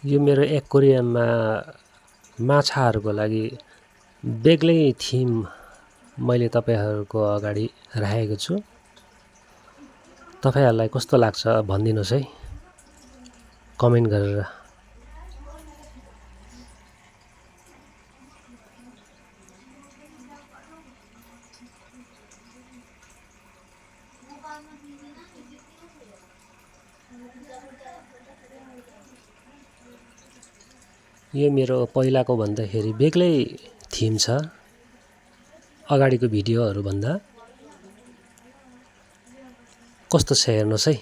यो मेरो एक्वेरियममा माछाहरूको लागि बेग्लै थिम मैले तपाईहरुको अगाडि राखेको छु। तपाईहरुलाई कस्तो लाग्छ भनिदिनुस् है कमेन्ट गरेर। यो मेरो पहिलाको भन्दाखेरि बेग्लै थिम छ अगाडिको भिडियोहरु भन्दा। कस्तो छ हेर्नुस् है।